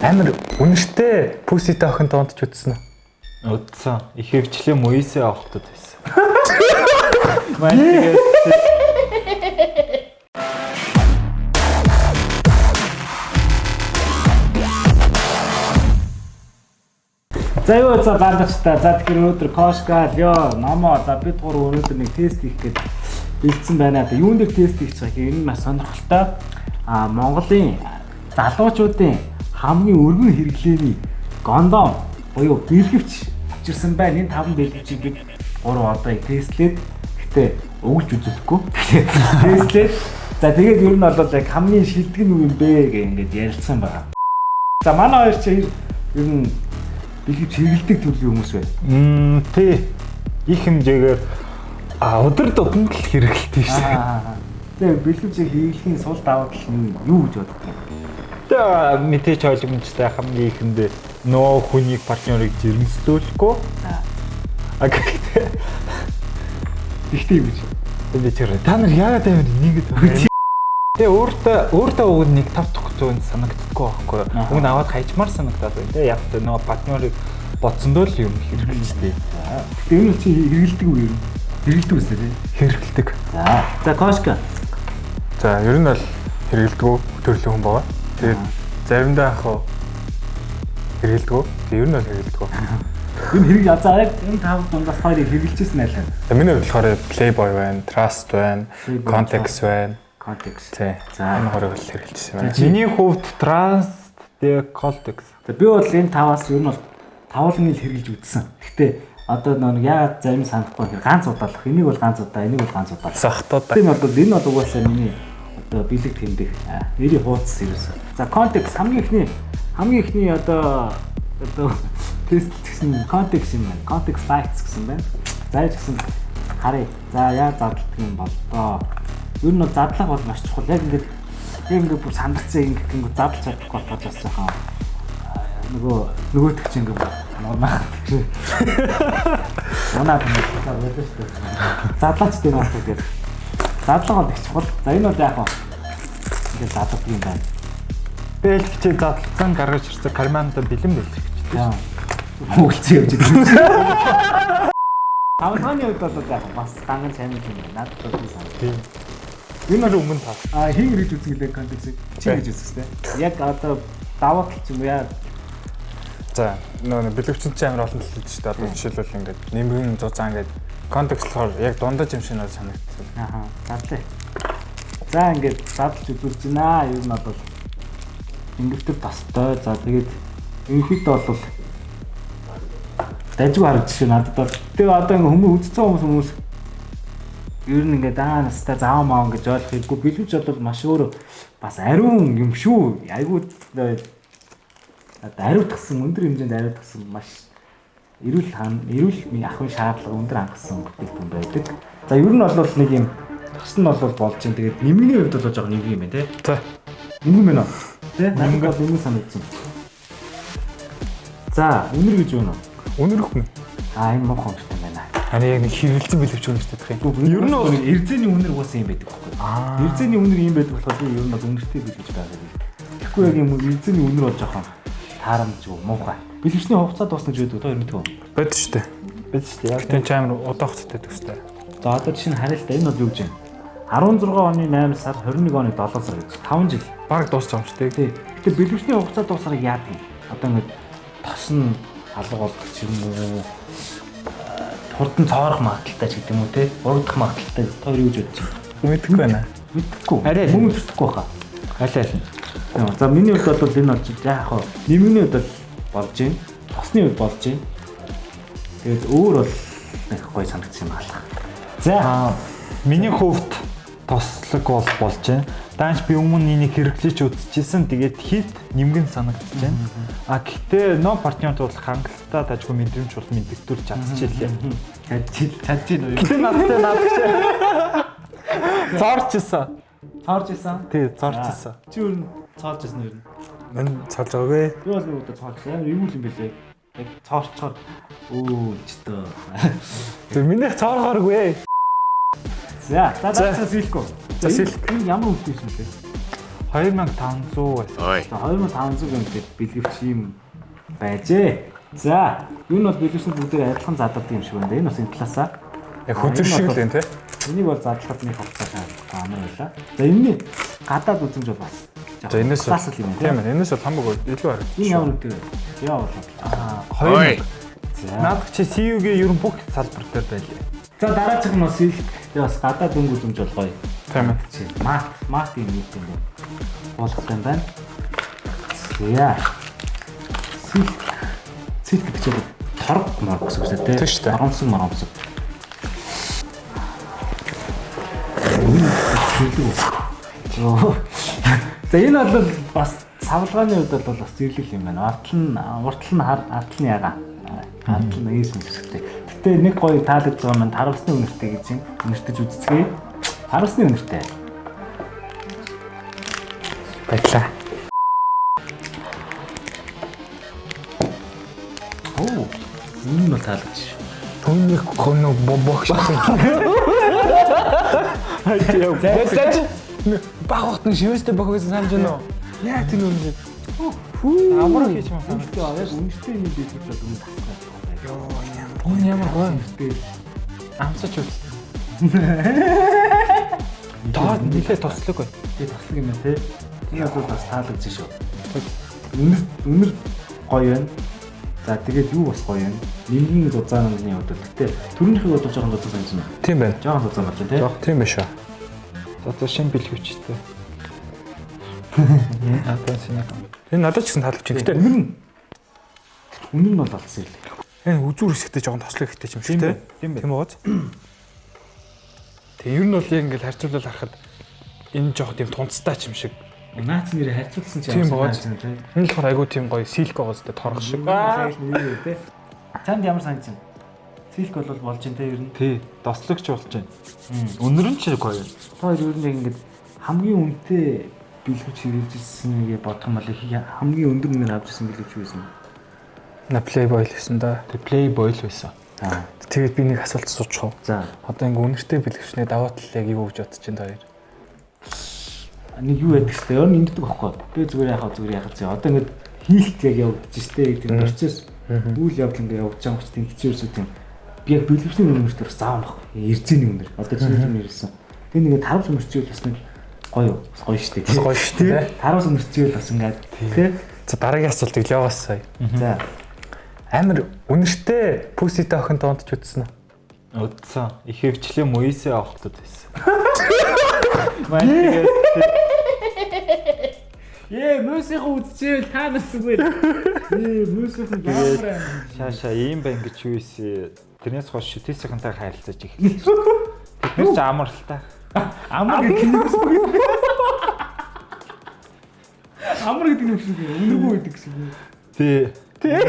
Амар үнэртэй пүситэй охин доонд ч үтсэн үү? Үдсэн. Их хөвчлээ Моисе авахтад байсан. Маань тэгээд За юу за бандагчтай. За тэгэхээр өнөөдөр Кошка, Лео, Номо за бид гурав өнөөдөр нэг тест хийх гээд бэлдсэн байна. Тэгээ юун дээр тест хийх гэж байгаа юм? Энэ маш сонирхолтой. А Монголын залуучуудын хамгийн өргөн хэрэглээний гондом буюу бэлгэвч авчирсан байна. Энэ таван бэлгэвчийг бид гурав одоо тестлээд гэтээ өгүүлж үзүүлэхгүй. Тестлээд за тэгээд ер нь бол яг хамгийн шилдэг нь юу юм бэ гэх ингээд ярилцсан байгаа. За манай хоёр чи ер нь бэлгэвч хэрэглэдэг төрлийн хүмүүс байна. Тий. Их хэмжээгээр өдөр тутамд л хэрэглэдэг шээ. Тэгээ бэлгэвчийг хэрэглэхийн сул давуу тал нь юу гэж боддог юм? Тэгээ мэдээж ойлгомжтой хамгийн ихэндээ нөө хүнийг партнерыг жирэмслүүлэхгүй. А гэхдээ Тэгтээ юм гэж. би тэр та нар яагаад амар нэгэд байна? Тэгээ өөртөө уг нэг тав дахь зүүн санагддаггүй байхгүй юу? Уг нь аваад хайчмаар санагдаад байна. Тэгээ яг тэ нөө партнерыг бодсондоо л юм хэрэглэжтэй. Гэтэ энэ чи хэрэглэдэг үү юм? Хэрэглэдэг үстэй тий. Хэрэглэдэг. За. За Кошка. За ер нь бол хэрэгэлдэггүй төрлийн хүн байгаа. Тэгээд заримдаа яг хав хэрэгэлдэггүй. Тэгээд ер нь бол хэрэгэлдэггүй. Энэ хэрэг за яг энэ тав дундаас хоёрыг хэрэглэжсэн айл нь. За миний хувьд болохоор Playboy байна, Trust байна, Playboy, Context байна. Context. Тий. За. Энэ гурыг л хэрэглэжсэн байна. Миний хувьд транс тэгээ колтекс. За би бол энэ таваас ер нь бол тавуулныг л хэрэглэж үзсэн. Гэтэ одоо нэг яагаад зарим санахгүй гэхээр ганц удаалах. Энийг бол ганц удаа, энийг бол ганц удаа. Сахтууд. Энэ бол энэ бол угаасаа миний одоо бэлэг тэмдэг нэрийн хуудас ерөөсөө. За контекст хамгийн эхний одоо тестлсэн контекст юм байна. Context lights гэсэн байна. За яж гэсэн харъя. За яа задалдаг юм бол доо. Ер нь бол задлах бол маш чухал. Яг ингээд бүр сандарцсан ингээд ингээд задлж чадахгүй болохоор бас жоохон нөгөөтг чинь ингээд нурмаа. Унаад ингээд байлаа шүү дээ. Задлаач тийм байх гэдэг. Задлага бол их чухал. За энэ бол яг хаа ингээд заддаг юм байна. Бэлгчээ задлсан гаргаж ирсэн карманда бэлэн бэлгчтэй. Яа. Хөглцөн явж идэв. Тавлгааны хувьд бол яг бас данган сайн юм байна. Надад бол би санаа. Тийм. Энэ бол өмнө тав. А хин хэрэгж үзсэн гэлээ контекстыг чи гэж үзсэн те. Яг одоо давуу тал ч юм уу яа. За нөө бэлгэвчин чи амар олон талд шүү дээ. Одоо жишээлбэл ингээд нэмгэн зузаан ингээд контекст болохоор яг дундаж юм шиг надад санагдсан. Аха. Задлаа. За ингээд задлж үзүүлж байна. Ер нь бол ингэвтер тостой. За тэгээд ерөнхийдөө бол дажгүй харагдчих шээ надад бол. Тэгээ одоо ингээ хүмүүс үзэж байгаа хүмүүс ер нь ингээд аа настай заав маав гэж ойлгох хэрэггүй. Бэлгэвч бол маш өөр бас ариун юм шүү. Айгуу одоо ариутгсан өндөр хэмжээнд ариутгсан маш эрүүл эрүүл ахуйн шаардлага өндөр хангасан бүтээгдэхүүн байдаг. За ер нь бол нэг юм тос нь бол болж чинь тэгээд нэмгний хувьд бол жоохон нэмгэн юм байна тий. За. Нэмгэн байна уу? Тий? Надад бол нэмгэн санагдсан. За, үнэр гэж юу нэ? Үнэрх мөн. Аа, энэ муухай үнэртэй байна. Ани яг нэг хэрэгэлцэн бэлгэвч үнэртэй гэх юм. Ер нь бол эрзээний үнэр угаасаа юм байдаг байхгүй юу? Эрзээний үнэр юм байдаг болохоор би ер нь бол үнэртэй бэлгэвч байгаа юм. Тэгэхгүй яг юм эрзээний үнэр бол жоохон таарамжгүй муухай. Бэлгэвчний хугацаа дуусна гэж байдаг тоо ер нь мэдгүй. Бод шүү дээ. Бид шүү дээ. Яг Тэгтээ чи амар удаан хугацаатай байдаг шүү дээ. За одоо жишээ нь харъя л да. Энэ бол юу гэж юм? 16 оны 8 сар 21 оны 7 сар гэж 5 жил. Бараг дуусч байгаа юм шүү дээ. Тий. Гэтэ бэлгэвчний хугацаа дуусахаар яадаг юм? Одоо ингээд тос нь алга болдог ч юм уу? Хурдан цоорох магадaltaй ч гэдэг юм уу те? Урагдах магадaltaй. Та хоёр юу гэж бодож байна? Мэдэхгүй байна. Мэдэхгүй. Арай л. Мөн төртөхгүй хаа. аль аль нь. За миний хувьд бол энэ болж яах вэ? Нэмэгний хувьд бол болж байна. Тосны хувьд болж байна. Тэгээд өөр бол нэг гоё санагдсан юм алга. За Миний хувьд тослог бол болж байна. Даанч би өмнө энийг хэрэглэж үзчихсэн. Тэгээд хит нэмгэн санагдаж байна. А гэхдээ нөө партнерт бол хангалттай дажгүй мэдрэмж бол мэдэгдүүлж чадчихлээ. Чадчих уу? Гэтэ надтай наадах Цоорчсон. Цоорж исэн. Тий, цоорчсон. Чи өөр нь цоолж исэн үү? Мэн цалж байгаагүй. Би бол нэг удаа цоолж амар эвгүй юм бэлээ. Яг цоорчхоор өөлжтөө. Тэр минийх цоорхооргүй. За, за за силко. За, Silk. Энэ ямар үнэтэй юм бэ? 2500 байсан. За 2500 гэмтэй бэлгэвч юм байжээ. За, энэ бол бэлгэвчний бүгдээр адилхан задардаг юм шиг байна. Энэ бас энэ талаасаа. Яг хөзөр шиг л энэ тий. Энийг бол задлахад нэг хугацаа шаардлагатай амар байлаа. За, энэний гадаад үзэмж бол бас. За энэс классик юм тийм байна. ээ. Энэс бол хамаагүй илүү харагдчих. Энэ ямар үнэтэй вэ? Яа болоо. Аа 2000. За. Наадах чи CU-гийн ер нь бүх салбар дээр байлээ. За дараачих нь бас silk. Тэгээ бас гадаад өнгө үзэмж бол гоё. Тийм ээ. Чи мат мат юм нэг юм байна. Болох юм байна. За. Silk. Silk гэж чинь торг морг гэсэн үг шүү дээ. Тийм шүү дээ. Моромсог моромсог. Йоо. За энэ бол бас савлгааны хувьд бол бас зэрлэг юм байна. Артл нь уртл нь хар, артл нь ягаан. Артл нь ээс мэсгтэй. Гэтэ нэг гоё таалагдж байгаа маань таравсны үнэртэй гэж юм. Үнэртэж үзцгээе. Таравсны үнэртэй. Баярлаа. Оо. Энэ нь бол таалагдж шүү. Түүний гоноо бобох шиг. За Баг хот нь шивэстэй бох байсан санаж байна уу? Яа тэр нүн шиг. амар хийж маа санаж. Үнэртэй яг үнэртэй юм бэлгэж бол үнэ тасгай. Йоо ямар. Энэ ямар гоё. Үнэртэй. Амсаж үз. Доор нилээ тослог байна. Тэгээ таслаг юм байна те. Энэ бол бас таалагдж шүү. Үнэр үнэр гоё байна. За тэгээд юу бас гоё юм? Нэмгэн зузаан өнгөний хувьд бол гэтээ түрүүнийхийг бол жоохон зузаан санаж байна. Тийм байна. Жоохон зузаан болж байна те. Тийм байна шүү. За за шинэ бэлгэвчтэй. Одоо шинэ. Энэ надад ч гэсэн таалагдчих. Гэтэ Үнэр нь үнэр нь бол алдсан юм. энэ үзүүр хэсэгтээ жоохон тослог ихтэй юм шиг Тийм тий. байна. Тийм байна. Тийм ууз. Тэг ер нь бол яг ингээл харьцуулал харахад энэ жоохон тийм тунцтай ч юм шиг. Наац нэр харьцуулсан чи Тийм ямар бооз. санаж байна те. Энэ болохоор айгүй тийм гоё силк байгаа зү торох шиг. Нэр те. Чамд ямар санаж байна? Силк бол болж байна те ер нь. Тий, тослогч болж байна. Үнэр нь ч гоё. Та хоёр ер нь яг ингээд хамгийн үнэтэй бэлгэвч хэрэгжилсэн гэж бодох юм бол их хамгийн өндөр үнээр авч ирсэн бэлгэвч юу байсан? На Playboy л гэсэн да. Тэг Playboy л байсан. За. Тэгээд би нэг асуулт асуучих уу? За. Одоо ингээ үнэртэй бэлгэвчний даваа тал яг юу гэж бодож байна та хоёр? Нэг юу яадаг штэ. Ер нь ингэдэг байхгүй. Би зүгээр яхаа зүгээр яхаа зөө. Одоо ингээд хийлт яг явагдаж штэ. Тэр процесс үйл явдал ингээд явагдаж байгаа юм чи тэнд чи ерөөсөө тийм би яг бэлгэвчний үнэр дээр заавал байхгүй. Эрзээний үнэр. Одоо чиний юм ярьсан. Тэр нэг таравс өмөрчүүл бас нэг гоё бас гоё штэ. Бас гоё штэ, тий. Таравс өмөрчүүл бас ингээд тий. За дараагийн асуултыг лёгоос сая. За. Амар үнэртэй пүситэй охин доондч үзсэн үү? Өдсөн. Их хөвчлээ Моисе авахтад байсан. Маань тэгээд Ээ, мөсийнхөө үзчихвэл та нар зүгээр. Ээ, мөсийнх нь ямар юм. шааша ийм байна гэж юу ийсэн. Тэрнээс хойш шүтээсийнхэнтэй харилцаж эхэлсэн. Тэд нар ч амар л та. Амар гэдэг нь гэсэн үг. Амар гэдэг нь гэсэн үг. Үнэргүй гэдэг гэсэн үг. Тий. Тий.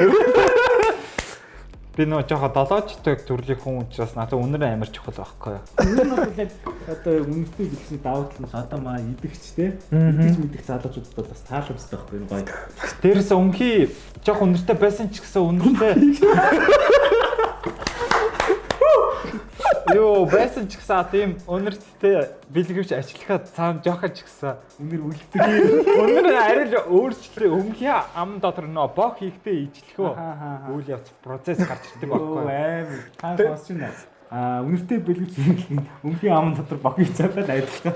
Би нөө жоохон долоочтой төрлийн хүн учраас надад үнэр амар чухал байхгүй юу? Энэ нь бол яг одоо үнэртэй бэлгэсний давуу тал нь одоо маа идэгч те. Идэгч мэдэх залуучуудад бол бас тааламжтай байхгүй юм гоё. Дээрээс өмхий жоохон үнэртэй байсан ч гэсэн үнэртэй. Йоо, байсан ч гэсэн тийм үнэртэй бэлгэвч ажиллахад цаана жоохон ч гэсэн Үнэр үлддэг. үнэр арай л өөрчлөлтөө өмхий ам дотор нөө бох хийхдээ ижлэхөө үйл явц процесс гарч ирдэг Йоо, байхгүй юу? амар. Та сонсч байна. Аа, үнэртэй бэлгэвч өмхий ам дотор бох хийх цаатал адилхан.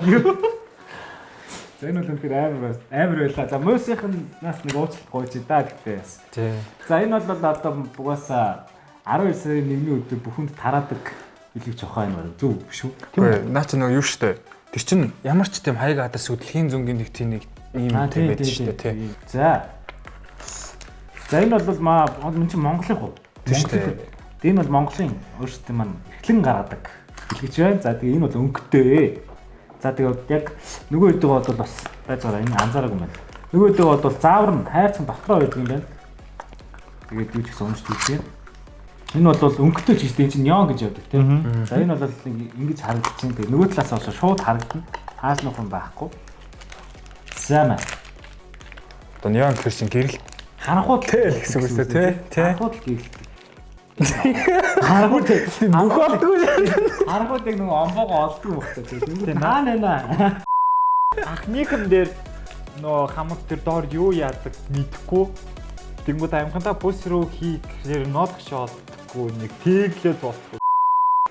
За энэ бол үнэхээр амар амар байлаа. За мөсийнх нь нас нэг уучлалт гуйж да гэхдээ бас. Тий. За энэ бол одоо бугаасаа 12 сарын 1-ний өдөр бүхэнд тараадаг бэлгэвч охоо энэ бол зөв биш үү? Үгүй наа чи нөгөө юу штэ. Тэр чин ямар ч тийм хаяг адас хөдөлхийн зөнгийн нэг тийм нэг ийм тийм байдаг штэ тий. За. За энэ бол маа энэ чинь Монголын хуу. Тийм шүү дээ. Энэ бол Монголын өөрсдийн маань эрхлэн гаргадаг бэлгэвч байна. За тэгээ энэ бол өнгөтэй. За тэгээ яг нөгөө өдөө бол бас байцаараа энэ анзаараагүй юм байна. Нөгөө өдөө бол заавар нь хайрцаг дотроо байдаг юм байна. Тэгээд юу ч гэсэн уншиж үзье. Энэ бол өнгөтэй ч гэсэн энэ чинь неон гэж явдаг тийм. За энэ бол ингэж харагдчихээн. Тэгээ нөгөө талаас нь шууд харагдана. Хаас нөх юм байхгүй. За маа. Одоо неон гэхэр чин гэрэл Харанхууд Тэл гэсэн үг үү, тий? Тий. Харанхууд л гэрэл. Харанхууд бүх олдгүй. Харанхууд яг нөгөө омбоогоо олдгүй юм байна. Тийм наа наа. Анхныхан дээр Нөө хамаг тэр доор юу яадаг мэдэхгүй. Тэнгүүд амхантаа бүс рүү хий гэхээр ноодох шоолдохгүй нэг тэглээд болтгоо.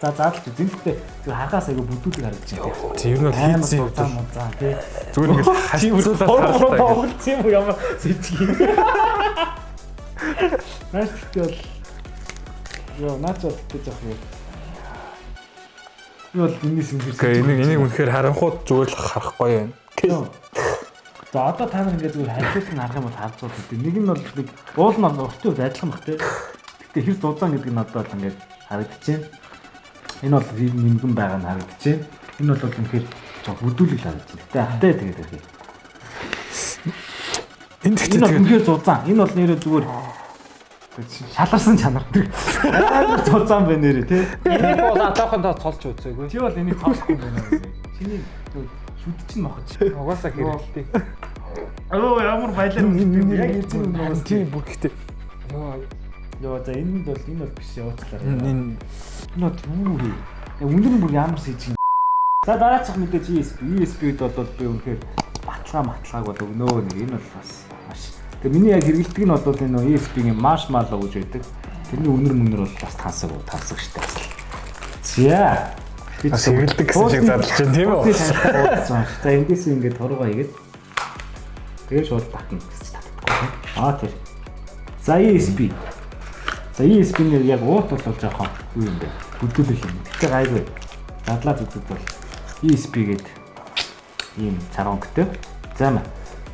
За заалж үзэн гэхдээ зүгээр харахаас айгүй бүдүүлэг харагдаж байна. Тийм ер нь бол хийцэн юм. Зам зам тий. Зүгээр ингээд харьцуулаад харахтай. Тоглолцсон юм уу ямар сэжиг. Наач гэхдээ бол ёо наач бол гэхдээ жоох юм. Би бол энэс үнэхээр Окей, энийг үнэхээр харанхууд зүгээр л харах гоё юм. За одоо та нар ингээд зүгээр харьцуулан харах юм бол харж байгаа гэдэг. Нэг нь бол нэг уул нь бол уртын хувьд адилхан бах тий. Гэхдээ хэр зузаан гэдэг нь одоо бол ингээд харагдчихээн. Энэ бол хэр нэмгэн байгаа нь харагдчихээн. Энэ бол үнэхээр жоох бүдүүлэг л харагдчихээн. Гэтэ ахтай тэгээд байх юм. Энэ Энэ бол тэгтээ үнэхээр зузаан. Энэ бол нэрээ зүгээр шаларсан чанар. Амар зузаан байна нэрээ тий. Энийг бол атаахын тоо цолж үзээгүй. Чи бол энийг тоолохгүй юм байна. Чиний шүд чинь мохож. Угаасаа хэрэгэлдэг. Оо ямар баялаар яг ирсэн юм байна. тийм бүр гэхдээ Йоо за энэ бол энэ бол биш явуулчлаарай. энэ Энэ бол юу вэ? Яг өндөр нь бүр ямар сэжиг. За дараачих мэдээж ESP. ESP-д бол би үнэхээр баталгаа маталгааг бол өгнөө нэг энэ бол бас маш. Тэгээ миний яг хэрэгэлдэг нь бол энэ нөө ESP-ийн marshmallow гэж байдаг. Тэрний үнэр мөнөр бол бас тансаг уу тансаг штэ бас. За. Би бас хэрэгэлдэг гэсэн шиг задлж байна тийм үү? За эндээс ингээд торгоо хийгээд тэгээ шууд татна гэж татдаггүй. Аа тэр. За ESP. За ESP-ний яг уут бол жоохон юу юм бэ? Бүдүүлэл юм. Гэтэ гайгүй. Задлаад үзээд бол ESP гээд ийм цагаан өнгөтэй. За маа.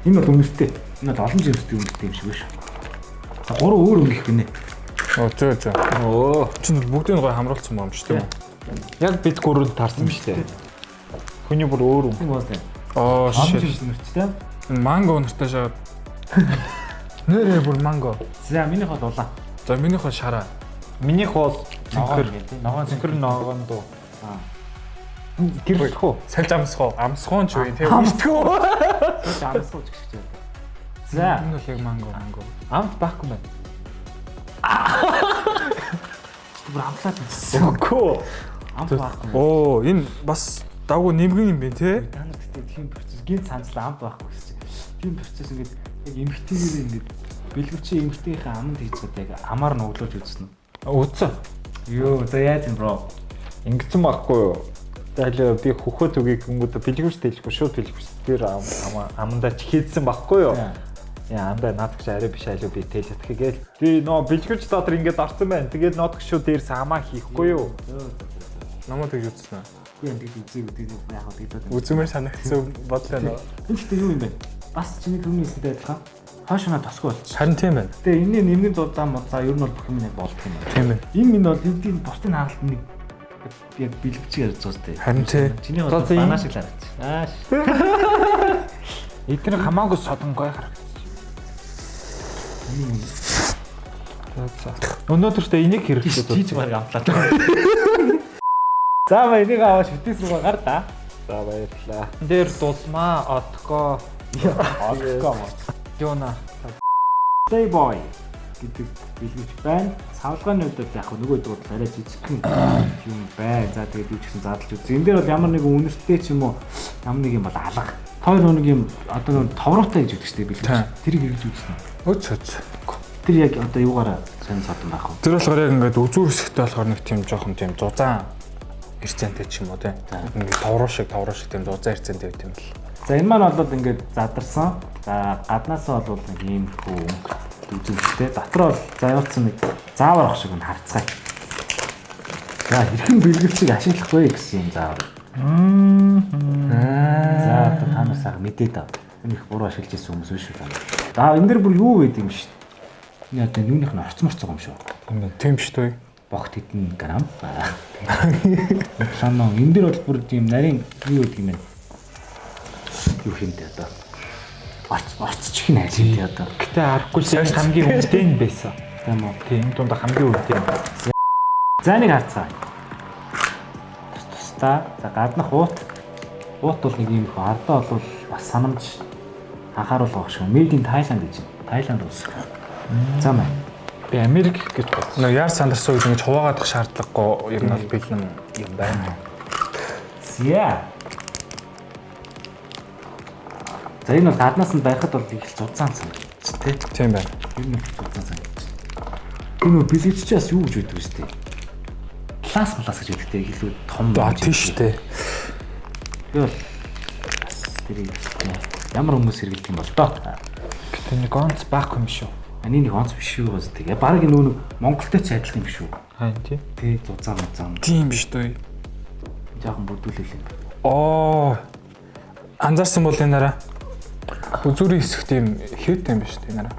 Энэ бол үнэртэй. Энэ бол олон жимстэй үнэртэй юм шиг байна шүү. За гурван өөр өнгөх гинэ. Оо зөө зөө. Өө. Чи бүгдийг нь гоё хамруулсан юм шүү тийм үү? Яг бид гурван таарсан шүү дээ. Хүний бүр өөр юм. Тийм үү? Оо Олон shit. жимс үнэртэй. Энэ манго үнэртэй шаа. Нэрээ бүр манго. За минийх бол улаан. За минийх бол шараа. Минийх бол Ногоон цэнхэр гэх тийм. Ногоон цэнхэр ногоон дуу. Аа. Гэрлэх үү? Сальж амсах уу? Амсах ч үгүй тийм үү? Амсгууч гэж байна. За Энэ бол яг манго манго. Амт байхгүй байна. бүр амтлаад үзсэн. Үгүй. Амт байхгүй. Оо энэ бас давгүй нэмгэн юм бэ те? Та нар гэхдээ тийм процесс гинт санацлаа амт байхгүй гэсэн чинь. Тийм процесс ингээд яг эмгтээгээр ингээд бэлгэвчийн эмгтээийнхээ аманд хийж байгаа яг амаар нь өглөөж үзсэн үү? Үтсэн. Йоо за яаж юм бро? Ингэсэн байхгүй юу? Тэгэл би хөхөө түгийг гингүүд бэлгүүч дэлэхгүй шууд бэлгүүч тэр амандаа ч хийдсэн байхгүй юу? Яа андаа наадах чи арай биш айлуу би тэл ятхи гээл. Тий нөө бэлгүүч дотор ингээд орсон байна. Тэгээд наадах шүү дээрс амаа хийхгүй юу? Намаа тэгж үзсэн үү? Би энэ тэгж үзээгүй тэгээд яг хаа тэгээд Үзмээр санагдсан бодлоо нөө. Энэ гэхдээ юу юм бэ? Бас чиний түрүүний хэлсэнтэй адилхан хойш унаа тосгүй болчих. Харин тийм байна. Тэгээ энэний нэмгэн зузаан музаа ер нь бол бүх юм нэг болдго юм байна. Тийм байна. Энэ минь бол эдийн бусдын харалт нэг яг бэлгэвчиг ярьж байгаа сте. Харин тий. Чиний бол За, за, энэ- банаа шиг л харагдчих. Ааш. Эдгээр хамаагүй содон гой харагдчих. За за. Өнөөдөртөө энийг хэрэглээд Чич баг амтлаа. За ба энийг аваа шүтээс рүү гар да. За баярлалаа. Дээр дулмаа отко Олохгүй юм. юуна. Playboy гэдэг бэлгэвч байна. Савлгааны хувьд бол яг хөө нөгөө дуудлага арай жижигхэн юм байна. За тэгээд юу ч гэсэн задлж үзье. Энэ дээр бол ямар нэгэн үнэртэй ч юм уу ямар нэг юм бол алга. Хоёр нэг юм одоо нэг товроотой гэж өгдөг шүү дээ бэлгэвч. Тийм. Тэрийг хэрэглэж үзсэн. Өц өц. Тэр яг одоо юугаараа сонь содон байх вэ? Тэр болохоор яг ингээд үзүүр хэсэгтэй болохоор нэг тийм жоохон тийм зузаан эрцэнтэй ч юм уу тийм. Ингээд товруу шиг товруу шиг тийм зузаан эрцэнтэй байт юм л. За энэ маань бол ингээд задарсан. За гаднаасаа бол нэг иймэрхүү өнгө үзүүлэлттэй. Дотор бол заяулсан нэг заавар ах шиг нь харцгаая. За хэрхэн бэлгэлцийг ашиглах вэ гэсэн юм заавар. За одоо та нар сайхан мэдээд ав. Энэ их буруу ашиглаж ирсэн хүмүүс биш үү та нар. За энэ дэр бүр юу байд юм шít. Энэ одоо юуных нь орц морц байгаа юм шүү. Тийм байна. Тийм шүү дээ. Богт хэдэн грамм. Лано энэ дэр бол бүр тийм нарийн юу гэдэг юм бэ? Юу хинтээ одоо. Орц орц чих нь хайлт одоо. Гэтэ аргагүй л энэ хамгийн үнэтэй нь байсан. Тийм үү. Тийм энэ дунд хамгийн үнэтэй. За нэг харцгаа. Тус тусдаа. За гаднах уут. Уут бол нэг юм их ардаа бол бас санамж анхааруулга баг шиг. Made in Thailand гэж байна. Таиланд улс. За маа. Би Америк гэж бодсон. Нөө яар сандарсан үед ингэж хуваагаадах шаардлагагүй ер нь бол бэлэн юм байна. За. За, энэ бол гаднаас нь барихад бол их л зузаан санагдчих тий. Тийм байна. Ер нь зузаан санагдчих. Энэ нөө бэлгэвч чи бас юу гэж байдаг вэ тий? Плас плас гэж байдаг тий. Илүү том. Аа, тийм шүү дээ. Би бол бас тэрийг ямар хүмүүс хэрэглэдэг юм бол доо. Гэтэ нэг онц баах юм шүү. Аны нэг онц биш үү бас тэгээ. Бараг энэ нэг Монголтой ч адилхан юм шүү. Харин тий. Тий, зузаан зузаан. Тийм биш үү? Жохон бүдүүлэл юм. Оо. Анзаарсан бол энэ нараа. Үзүүрийн хэсэгт тийм хэд юм биш үү энэ нараа.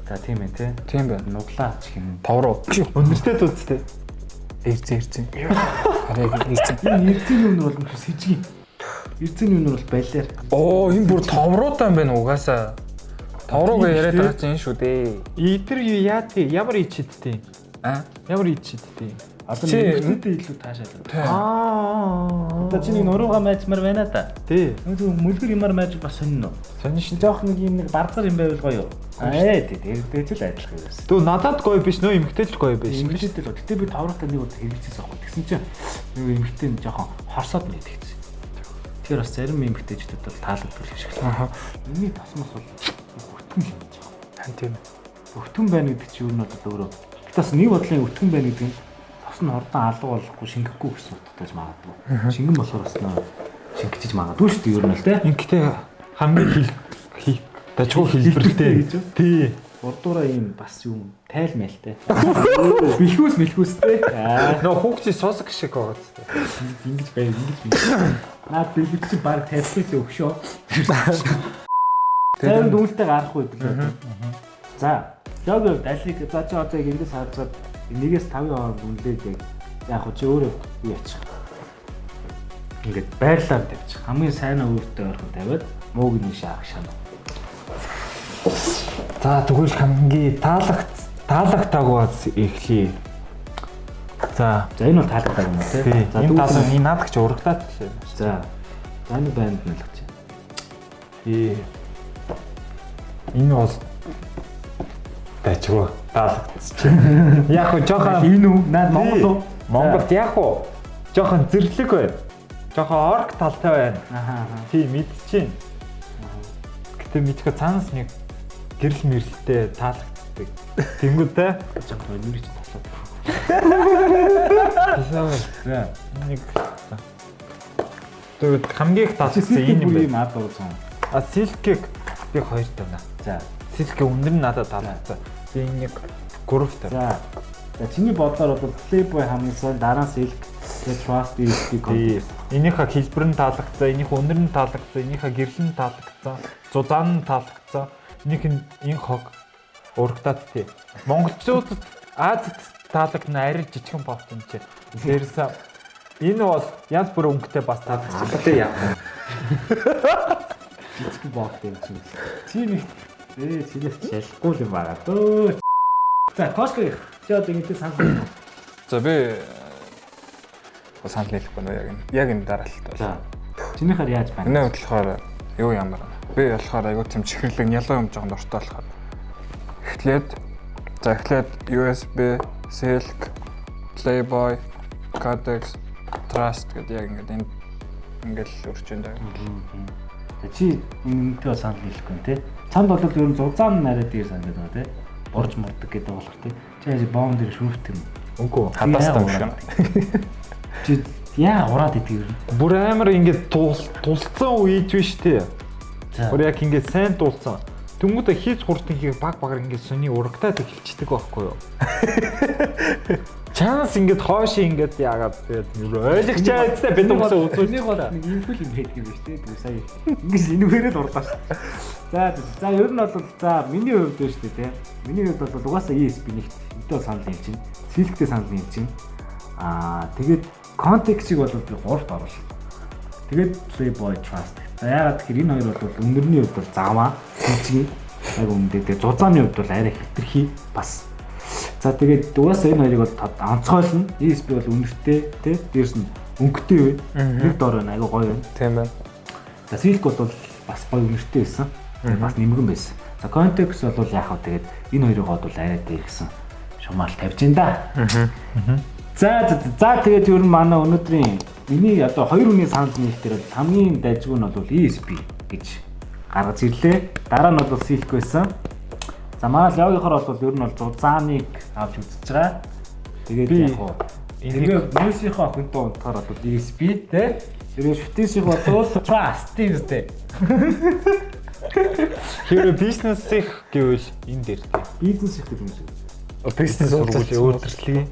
За, тийм ээ тий. Тийм байна. Нуглаа ч юм. Товроо. Өндөртэй зүттэй. Эрзэн эрзэн. Хараа эрзэн. Энэ эрзэн юм бол мөх сэжиг. Эрзэн юм бол балиар. Оо, энэ бүр товруутай юм байна угаасаа. Товруугаа яриад байгаа чинь энэ шүү дээ. Идэр юу яа тий? Ямар ич идтий? Аа? Ямар ич идтий? Одоо Чи- нэмэгдээ илүү таашаалаа. Тийм. Аа. Одоо чи нэг нуруугаа майжмар байна да. Тий. Нэг мөлгөр юмар майж бас сонин уу? Сонин шин. Жоох нэг юм нэг барзар юм байвал гоё юу? Аа тий, тэр л адилхан юм байна. Дүү надад гоё биш нөө эмгтэй л гоё биш. Эмэгтэйд л. Гэтэ би товроотой нэг удаа хэрэгжижсэн аахгүй. Тэгсэн чинь нэг эмэгтэй нь жоохон хорсоод нэгтгэсэн. Тэгэхээр бас зарим эмэгтэйчүүдэд бол таалагддаг юм шиг л. Аха. Миний тосмос бол өтгөн юм жаа. Тань тийм. Өтгөн байна гэдэг чинь юу нь бол өөрөө. Гэтэ бас нэг бодлын өтгөн байна гэдэг нь тос нь хурдан алга болохгүй шингэхгүй гэсэн утгатай ч магадгүй. Шингэн болохоор бас нөө шингэжиж магадгүй шүү дээ ер нь л те. Ингэхдээ хамгийн хил дажгүй хэлбэртэй. гэж үү? Тий. Урдуураа ийм бас юм тайл мэлтэй. Бэлхүүс мэлхүүстэй. Аа Нөө хүүхчи сосог шиг байгаа зү. ингэж бай ингэж бай. Наад бэлэг чи баг тавьчихсан өгшөө. Зарим дүнэлтэй гарах үед л одоо. За, лого алиг за чи одоо яг эндээс харж 1-ээс 5-ын хооронд үнэлээд яг яг хөө чи өөрөө юу яачих. Ингээд байрлаар тавьчих. Хамгийн сайн өөртөө ойрхон тавиад мууг нь шаах шана. За, тэгвэл хамгийн таалагдтайгаас эхлэе. За. За, энэ бол таалагддаг юм уу Тий. те. За, Энэ дүүл таалал энэ наадах чи урагтаад лээ. За. За, энэ банд нь л чи. Тий. Энэ бол дажгүй таалагдчих. Яг хөө жоохон Энэ үү? Наад Монгол уу? Монголд яг хөө жоохон зэрлэг байна. Жоохон орк талтай байна. Ахаа. Тий, мэдчихээн. Гэтэ мэдхэ цаанаас нэг гэрэл мэрэлтэй таалагддаг. Тэнгүүтээ Жоохон нэрч таслаад. За, нэг тэгээд хамгийн их таалагдсан энэ юм Энэ байна. ад уусан. А, силкийг би хоёр тавина. За. Силкийн өндөр нь надад таалагдсан. Би нэг гурав тавина. За. За, чиний бодлоор бол Playboy хамгийн сайн, дараа нь Silk, тэгээ Trust ESP Тий. Context. Энийхээ хэлбэр нь таалагдсан, энийхээ өндөр нь таалагдсан, энийхээ гэрэл нь таалагдсан, зузаан нь таалагдсан. Энийх нь энэ хог урагтаад тий. Монголчуудад Азид таалагдана арай жижигхэн бовт юм чи. Дээрээс энэ бол янз бүрийн өнгөтэй бас таалагдсан. Тэ яа. Жижигхэн богт юм чинь. Чи нэг чинээс шалахгүй юм байна дөө. За, Кошко чи одоо ингэдэй санал байна. За, би санал нийлэхгүй нөө яг энэ. Яг энэ дараалалт бол. За. Чинийхээр яаж байна? Миний хувьд болохоор юу ямар вэ? Би болохоор айгуу тийм чихэрлэг нялуу юм жоохон дуртай болохоор. Эхлээд за эхлээд USB, Silk, Playboy, Codex, Trust гэдэг яг ингээд энэ ингээд л өрчөнд байгаа. За, чи энэтэй бол санал нийлэхгүй те. Чамд бол ер нь зузаан нарай дээр санагдаад байгаа те. Борж мурдаг гэдэг болохоор те. Чи яаж бомб дээр шүүрт юм? Үгүй. Хадаас юм шиг. Чи яа ураад идэг юм? Бүр амар ингээд тулцсан үеж биш тий. За. Бүр яг ингээд сайн тулцсан. Тэнгүүдээ хийж хурдан хийх баг багаар ингээд сони урагтаад эхэлчихдэг байхгүй юу? Чанс ингээд хоош ингээд яагаад тэгээд ойлгож чайцтай бид угсаа үзүүлж Энийг бол нэг иймэрхүү юм байдаг юм биш те. Тэр сая ингэж энүүгээрээ л урлаа шүү. За за ер нь бол за миний хувьд байна шүү дээ те. Миний хувьд бол угаасаа ESP нэгт өдөө санал юм чинь. Silk-тэй санал юм чинь. Аа, тэгээд контекстийг бол би гуравт оруулна. Тэгээд Playboy Trust. За, яагаад тэгэхээр энэ хоёр бол өнөрний хувьд бол заваа, хэмжээ яг үнэндээ тэгээд зузааны хувьд бол арай хэтэрхий бас. За, тэгээд угаасаа энэ хоёрыг бол онцгойлно. ESP бол үнэртэй тий дээрс нь өнгөтэй байна. Нэг дор байна, айгуу гоё байна. Тийм байна. За, Silk бол бас гоё үнэртэй байсан. Тэгээд бас нэмгэн байсан. За, Context бол яг хав тэгээд энэ хоёрыг бол арай дээр гэсэн шумаал тавьж ин да. За за тэгээд ер нь манай өнөөдрийн миний одоо хоёр хүний санал нийлэх дээр бол хамгийн дайжгүй нь бол ESP гэж гаргаж ирлээ. Дараа нь бол Silk байсан. За манай Леогийнхоор бол ер нь бол зузааныг авч үзэж байгаа. Тэгээд яг хуу энийг- тэгээд Мөсийнхөө охинтой унтахаар бол ESP те. Тэгээд Шүтээсийн бол Trust тийм үстэй. Хэрвээ бизнесих гэвэл энэ дээр тий. Бизнес их гэдэг юм шиг. Бизнес Сургуулийн үйлдвэрлэлийн.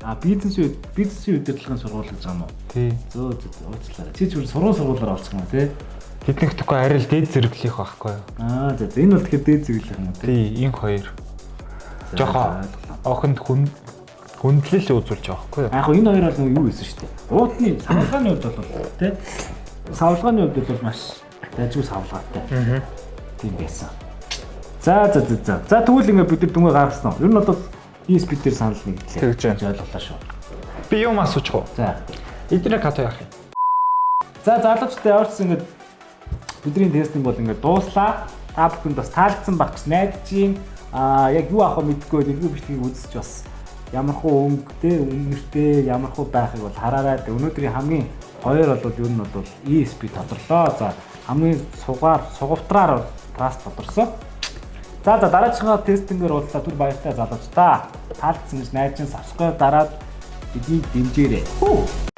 А бизнесийн удирдлагын сургууль гэж байгаа юм уу? Тий. Зөө зөө зөө, уучлаарай. Чи ч бүр сургуулиар олчих юм уу те? Тэдний хөтөхгүй арай л дээд зэрэглэх байхгүй юу? Аа за за, энэ бол тэгэхээр дээд зэрэглэх юм уу те? Тий, энэ хоёр. За, Жохоо за, ойлголоо. охинд хүн хүндлэл үзүүлж байгаа байхгүй юу? Яг хөө энэ хоёр бол нэг юу байсан шүү дээ. Уутны савлгааны хувьд бол те? Савлгааны хувьд бол маш дайжгүй савлгаатай. Аа. Тийм байсан. За за за за. За тэгвэл ингээд бид нар дүнгээ гаргасан уу? Ер нь бол ESP дээр санал нэгдлээ. Тэгж байна. Ойлголоо шүү. Би юм асуучих уу? За. Эдгээр като яах юм? За залуучтай явуулсан ингээд бидний тестинг бол ингээд дууслаа. Та бүхэнд бас таалагдсан байх гэж найдаж байна. Аа яг юу авах вэ мэдэхгүй review бичлэгийг үзэж бас ямархуу өнгөтэй, үнэртэй, ямархуу байхыг бол хараарай. Тэг өнөөдрийн хамгийн гоёор бол ер нь бол ESP тодорлоо. За хамгийн сугаар, сугавтраар Trust тодорсон. За за дараачихаа testing ээр уулзлаа. Түр баяртай залуучдаа. Таалагдсан гэж найдаж байна. Subscribe дараад биднийг дэмжээрэй. Хүү.